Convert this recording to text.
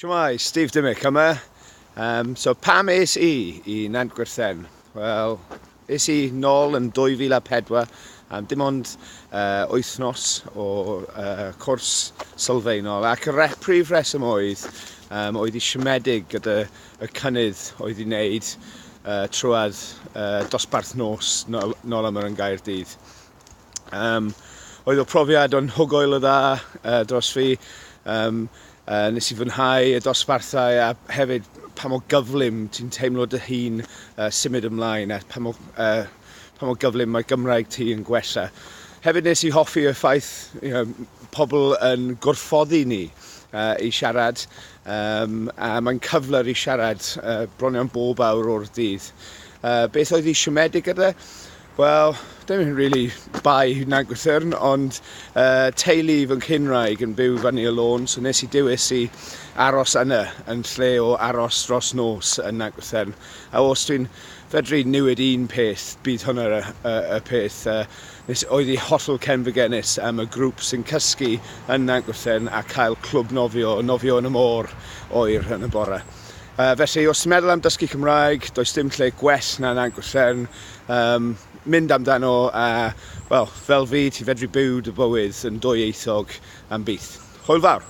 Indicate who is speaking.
Speaker 1: Shwmae, Steve Dimmick yma. So pam es i i Nant Gwrtheyrn? Wel, es i nôl yn 2004 am dim ond wythnos o cwrs sylfaenol, ac y prif reswm oedd, oedd i siomedig gyda y cynnydd oedd i wneud trwad dosbarth nos nôl yma yn Gaerdydd. Oedd o profiad anhygoel o dda dros fi. Nes i fwynhau y dosbarthau a hefyd pa mor gyflym ti'n teimlo dy hun symud ymlaen a pa mor gyflym mae Gymraeg ti yn gwella. Hefyd nes i hoffi y ffaith pobl yn gorfodi ni i siarad a mae'n cyfle i siarad bron iawn bob awr o'r dydd. Beth oedd i siomedig gyda? Wel, dim yn really bai Nant Gwrtheyrn, ond teulu fy nghyn-wraig yn byw fyny y lôn, so nes i dewis i aros yna yn lle o aros dros nos yn Nant Gwrtheyrn. A os dwi'n fedru newid un peth, bydd hwnna y peth. Oedd i hollol cenfigennus am y grŵp sy'n cysgu yn Nant Gwrtheyrn a cael clwb nofio, nofio yn y môr oer yn y bore. Felly, os ti'n meddwl am dysgu Cymraeg, does dim lle gwell na Nant Gwrtheyrn. Mynd amdano a, wel, fel fi, ti fedru byw dy bywyd yn dwyieithog am byth. Hwyl fawr!